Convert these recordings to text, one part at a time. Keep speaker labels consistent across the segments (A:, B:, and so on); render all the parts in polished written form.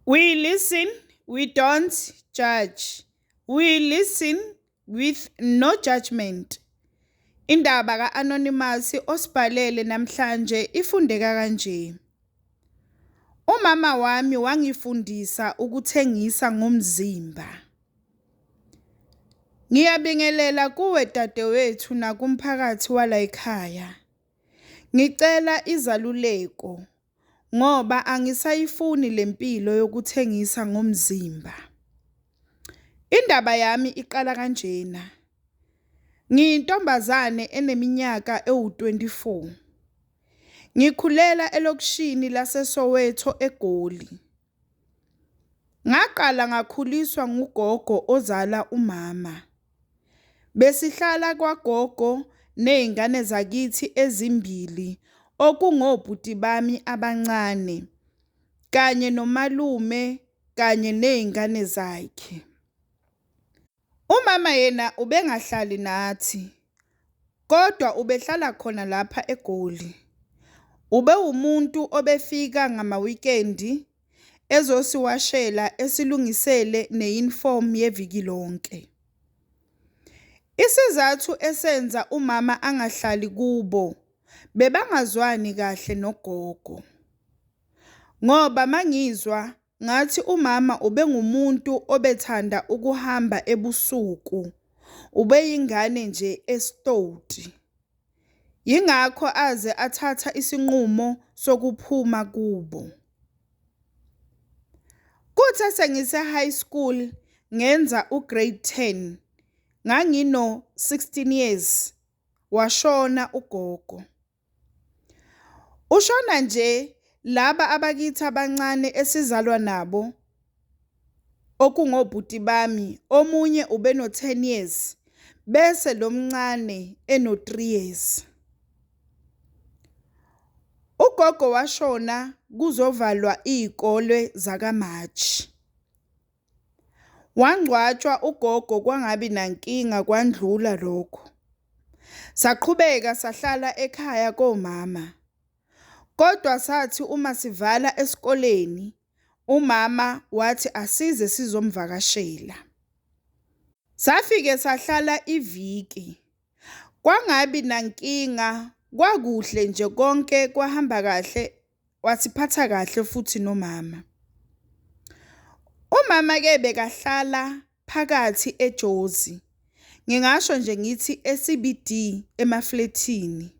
A: We listen, we don't judge. We listen with no judgment. Indaba ka-Anonymous osibhalele namhlanje ifundeka kanje. Umama wami wangifundisa ukuthengisa ngomzimba. Ngiyabingelela kuwe dadewethu nakumphakathi walayikhaya. Ngicela izaluleko ngoba angisayifuni le mpilo yokuthengisa ngomzimba. Indaba yami iqala kanjena. Ngiyintombazane eneminyaka ewu-24. Ngikhulela elokishini laseSoweto eGoli. Ngaqala ngakhuliswa ngugogo ozala umama. Besihlala kwagogo nezingane zakithi ezimbili okungobhuti bami abancane kanye nomalume kanye nezingane zakhe. Umama yena ubengahlali nathi kodwa ubehlala khona lapha eGoli. Ubewumuntu obefika ngamawikendi ezosiwashela esilungisele neyunifomu yeviki lonke. Isizathu esenza umama angahlali kubo, bebangazwani kahle nogogo. Ngoba mangizwa ngathi umama ubengumuntu obethanda ukuhamba ebusuku, ubeyingane nje esitoti. Yingakho aze athatha isinqumo sokuphuma kubo. Kuthe sengise-high school ngenza u-grade 10, ngangino-16 years, washona ugogo. Ushona nje laba abakithi abancane esizalwa nabo okungobhuti bami, omunye ubeno-10 years bese lo mncane eno-3 years. Ugogo washona kuzovalwa izikole zakaMarch. Wangcwatshwa ugogo kwangabi nankinga kwandlula lokho. Saqhubeka sahlala ekhaya komama. Kodwa sathi uma sivala esikoleni, umama wathi asize sizomvakashela. Safike sahlala iviki. Kwangabi nankinga, kwakuhle nje konke kwahamba kahle, wasiphatha kahle futhi nomama. Umama ke bekahlala phakathi eJozi. Ngingasho nje ngithi e-CBD emaflethini.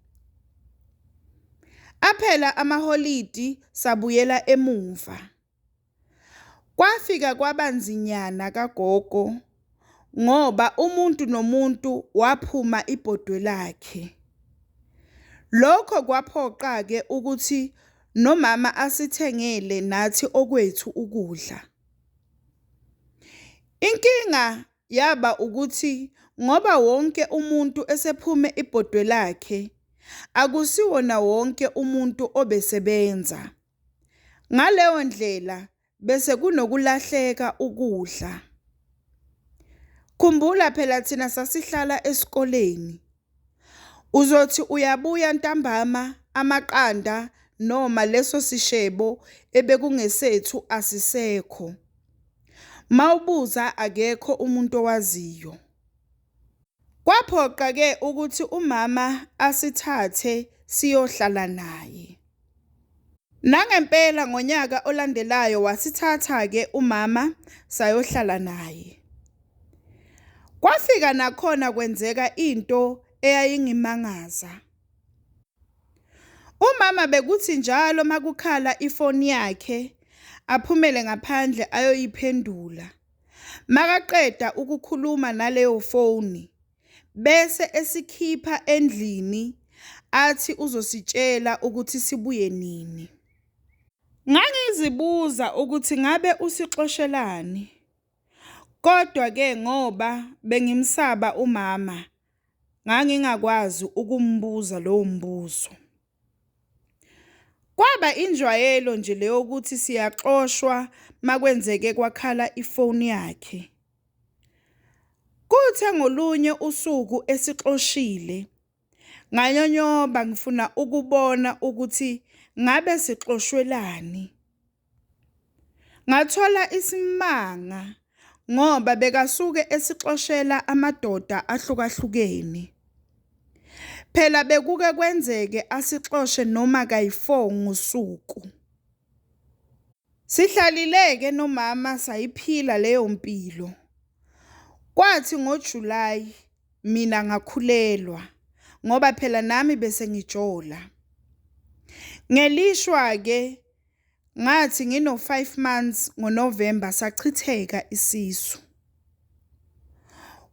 A: Aphela amaholidi sabuyela emuva. Kwafika kwabanzinyana kagogo ngoba umuntu nomuntu waphuma ibhodwe lakhe. Lokho kwaphoqa-ke ukuthi nomama asithengele nathi okwethu ukudla. Inkinga yaba ukuthi ngoba wonke umuntu esephume ibhodwe lakhe, akusiwona wonke umuntu obesebenza. Ngaleyo ndlela bese kunokulahleka ukudla. Khumbula phela thina sasihlala esikoleni. Uzothi uyabuya ntambama amaqanda noma leso sishebo ebekungesethu asisekho. Mawubuza akekho umuntu owaziyo. Kwaphoqa-ke ukuthi umama asithathe siyohlala naye. Nangempela ngonyaka olandelayo wasithatha-ke umama sayohlala naye. Kwafika nakhona kwenzeka into eyayingimangaza. Umama bekuthi njalo makukhala ifoni yakhe aphumele ngaphandle ayoyiphendula. Makaqeda ukukhuluma naleyo foni bese esikhipha endlini athi uzositshela ukuthi sibuye nini. Ngangizibuza ukuthi ngabe usixoshelani. Kodwa ke ngoba bengimsaba umama, ngangingakwazi ukumbuza lowo mbuzo. Kwaba injwayelo nje leyo ukuthi siyaxoshwa makwenzeke kwakhala ifoni yakhe. Kuthe ngolunye usuku esixoshile, nganyonyoba ngifuna ukubona ukuthi ngabe sixoshwelani. Ngathola isimanga ngoba bekasuke esixoshela amadoda ahlukahlukene. Phela bekuke kwenzeke asixoshe noma kayi-4 ngosuku. Sihlalile-ke nomama sayiphila leyo mpilo. Kwathi ngoJulayi mina ngakhulelwa ngoba phela nami bese ngijola. Ngelishwa-ke ngathi ngino-5 months ngoNovemba sachitheka isisu.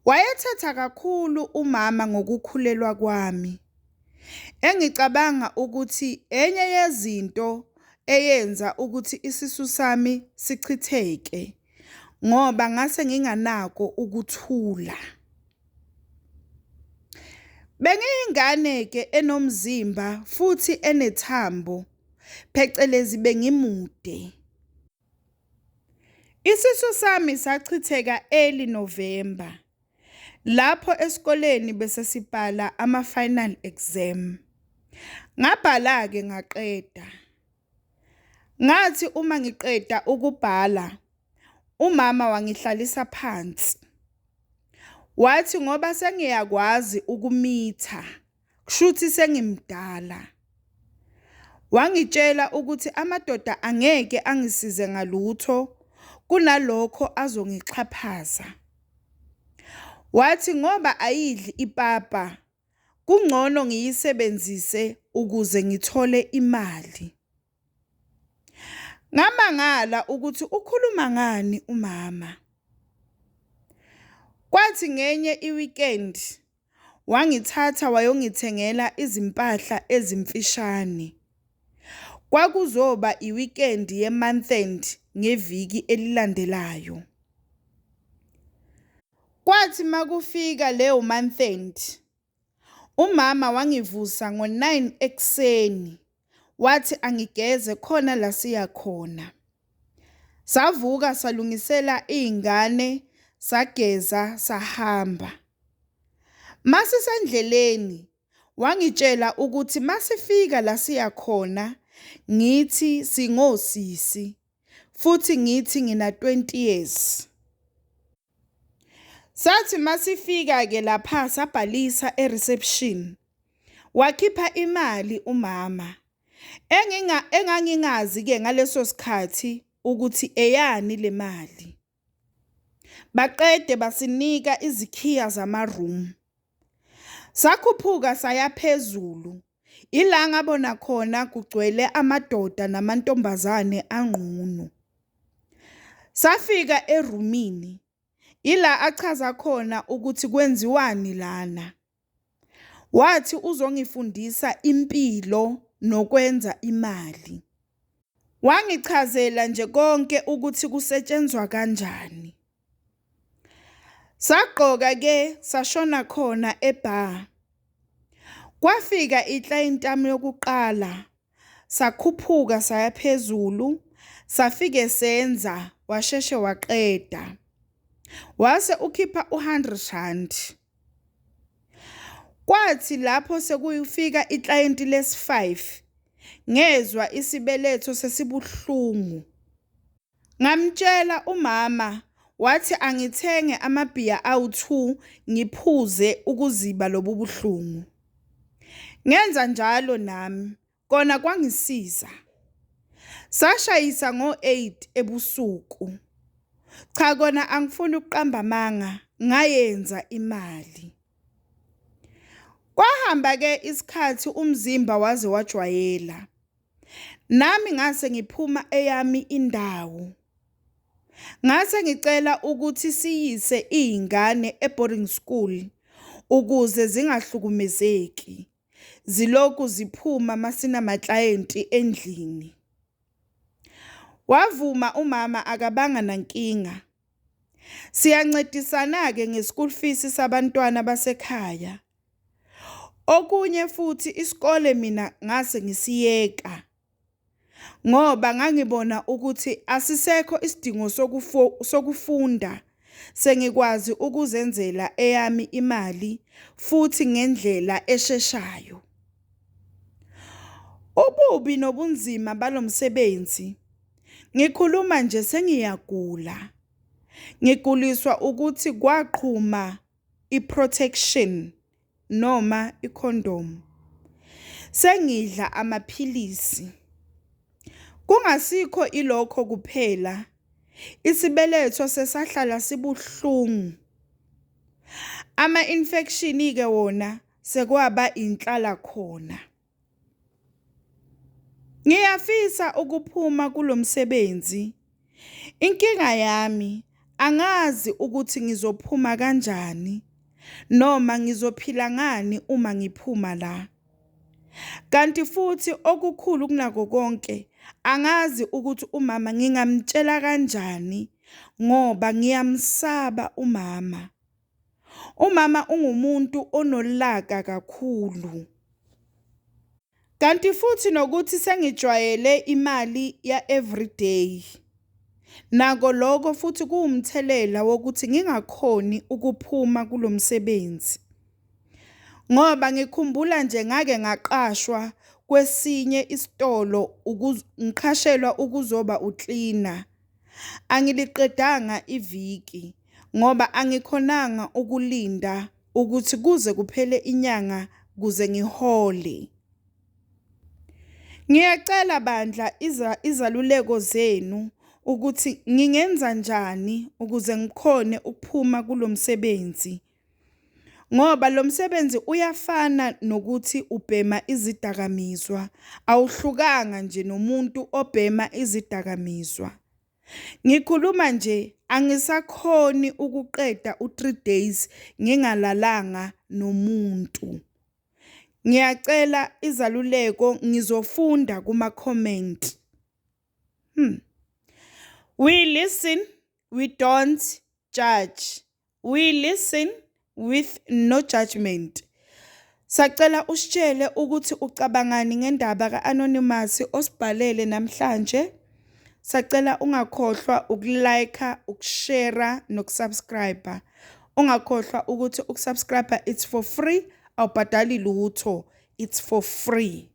A: Wayethetha kakhulu umama ngokukhulelwa kwami, engicabanga ukuthi enye yezinto eyenza ukuthi isisu sami sichitheke ngoba ngase nginganako ukuthula. Bengiyingane-ke enomzimba futhi enethambo, phecelezi bengimude. Isisu sami sachitheka early November, lapho esikoleni bese sibhala ama-final exam. Ngabhala-ke ngaqeda. Ngathi uma ngiqeda ukubhala, umama wangihlalisa phansi. Wathi ngoba sengiyakwazi ukumitha, kushuthi sengimdala. Wangitshela ukuthi amadoda angeke angisize ngalutho, kunalokho azongixhaphaza. Wathi ngoba ayidli ipapa, kungcono ngiyisebenzise ukuze ngithole imali. Ngamangala ukuthi ukhuluma ngani umama. Kwathi ngenye i-weekend wangithatha wayongithengela izimpahla ezimfishane. Kwakuzoba i-weekend ye-month end ngeviki elilandelayo. Kwathi makufika leyo month end, umama wangivusa ngo-9 ekuseni wathi angigeze khona la siya khona. Savuka salungisela izingane sageza sahamba. Masisendleleni wangitshela ukuthi masifika la siya khona ngithi singosisi futhi ngithi ngina 20 years. Sathi masifika ke lapha sabhalisa e-reception. Wakhipha imali umama. Engangingazi ke ngaleso sikhathi ukuthi eyani le mali. Baqede basinika izikhiya zama-room. Sakhuphuka saya phezulu. Ila ngabona khona kugcwele amadoda namantombazane anqunu. Safika erumini, ila achaza khona ukuthi kwenziwani lana. Wathi uzongifundisa impilo nokwenza imali. Wangichazela nje konke ukuthi kusetshenzwa kanjani. Sagqoka ke sashona khona e-bar. Kwafika i-client yami yokuqala, sakhuphuka saya phezulu, safike senza washeshe waqeda. Wase ukhipha u-100 rand. Kwathi lapho sekuyifika i-client lesi-5, ngezwa isibeletho sesibuhlungu. Ngamtshela umama wathi angithenge amabhiya awu-2 ngiphuze ukuziba lobu buhlungu. Ngenza njalo nami, kona kwangisiza. Sashayisa ngo-8 ebusuku. Cha kona angifuni ukuqamba amanga, ngayenza imali. Kwahamba ke isikhathi umzimba waze wajwayela. Nami ngase ngiphuma eyami indawo. Ngase ngicela ukuthi siyise izingane e-boarding school ukuze zingahlukumezeki. Zilokhu ziphuma masinama-client endlini. Wavuma umama akabanga nankinga. Siyancedisana-ke nge-school fees sabantwana basekhaya. Okunye futhi isikole mina ngase ngisiyeka ngoba ngangibona ukuthi asisekho isidingo sokufunda, sengikwazi ukuzenzela eyami imali futhi ngendlela esheshayo. Ububi nobunzima balomsebenzi, Ngikhuluma nje sengiyagula. Ngiguliswa ukuthi kwaqhuma i-protection noma ikhondomu. Sengidla amaphilisi. Kungasikho ilokho kuphela, isibeletho sesahlala sibuhlungu. Ama-infection-ke wona sekwaba inhlala khona. Ngiyafisa ukuphuma kulo msebenzi. Inkinga yami angazi ukuthi ngizophuma kanjani noma ngizophila ngani uma ngiphuma la. Kanti futhi okukhulu kunako konke angazi ukuthi umama ngingamtshela kanjani ngoba ngiyamsaba umama. Umama ungumuntu onolaka kakhulu. Kanti futhi nokuthi sengijwayele imali ya-everyday. Nako lokho futhi kuwumthelela wokuthi ngingakhoni ukuphuma kulo msebenzi. Ngoba ngikhumbula nje ngake ngaqashwa kwesinye isitolo ngiqhashelwa ukuzoba uklina. Angiliqedanga iviki ngoba angikhonanga ukulinda ukuthi kuze kuphele inyanga kuze ngihole. Ngiyacela bandla izaluleko zenu ukuthi ngingenza njani ukuze ngikhone ukuphuma kulo msebenzi. Ngoba lo msebenzi uyafana nokuthi ubhema izidakamizwa, awuhlukanga nje nomuntu obhema izidakamizwa. Ngikhuluma nje angisakhoni ukuqeda u-3 days ngingalalanga nomuntu. Ngiyacela izaluleko ngizofunda kuma-comment. We listen, we don't judge. We listen with no judgment. Sacela usitshele ukuthi ucabangani ngendaba ka-Anonymous osibhalele namhlanje. Sacela ungakhohlwa ukulike, ukushare nokusubscribe. Ungakhohlwa ukuthi ukusubscribe it's for free, awubhadali lutho, it's for free.